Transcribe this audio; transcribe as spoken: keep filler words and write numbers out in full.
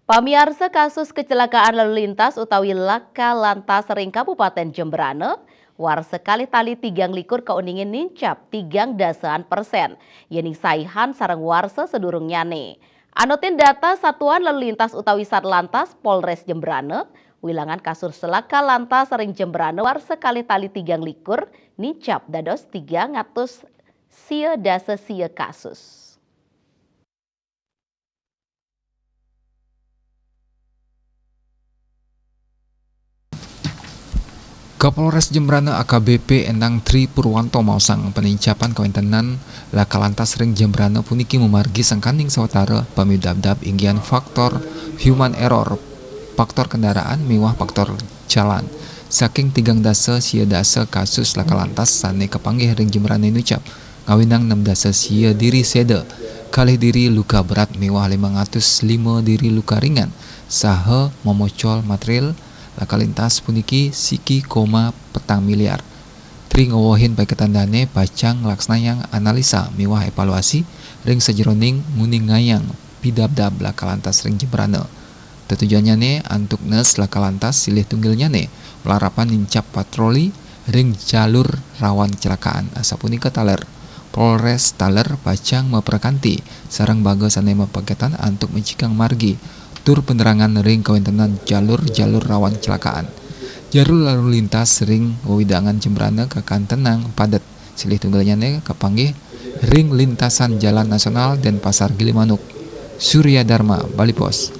Pamiarsa, kasus kecelakaan lalu lintas utawi laka lantas ring Kabupaten Jembrana warsa kalih tali tigang likur kauningin nincap tigang dasaan persen, yening saihan sareng warsa sadurungnyane. Anutin data Satuan Lalu Lintas utawi Satlantas Polres Jembrana, wilangan kasus laka lantas ring Jembrana warsa kalih tali tigang likur nincap dados tigang atus sia dasa sia kasus. Kapolres Jembrana A K B P Endang Tri Purwanto maosang panincapan kawentenan laka lantas ring Jembrana puniki mamargi sangkaning sawatara pamidabdab inggihan faktor human error, faktor kendaraan miwah faktor jalan. Saking tigang dasa sia dasa kasus laka lantas sane kapanggih ring Jembrana inucap, ngawinang enam dasa sia diri seda, kalih diri luka berat miwah limang atus lima diri luka ringan, saha mamocol material laka lintas puniki siki koma petang miliar. Tri ngawehin paiketan dane pacang nglaksanayang analisa miwah evaluasi ring sajeroning nguningayang pidabdab laka lantas ring Jembrana. Tetujonnyane antuk nes laka lantas silih tunggilnyane malarapan nincap patroli ring jalur rawan kecelakaan, asapunika taler. Polres taler pacang maprakanti sareng baga sane mapaiketan antuk mencikang margi tur penerangan ring kawentenan jalur-jalur rawan kecelakaan. Jalur lalu lintas ring wewidangan Jembrana kakantenang padet, silih tunggilnyane kapanggih ring lintasan Jalan Nasional Denpasar Gilimanuk. Surya Dharma, Bali Post.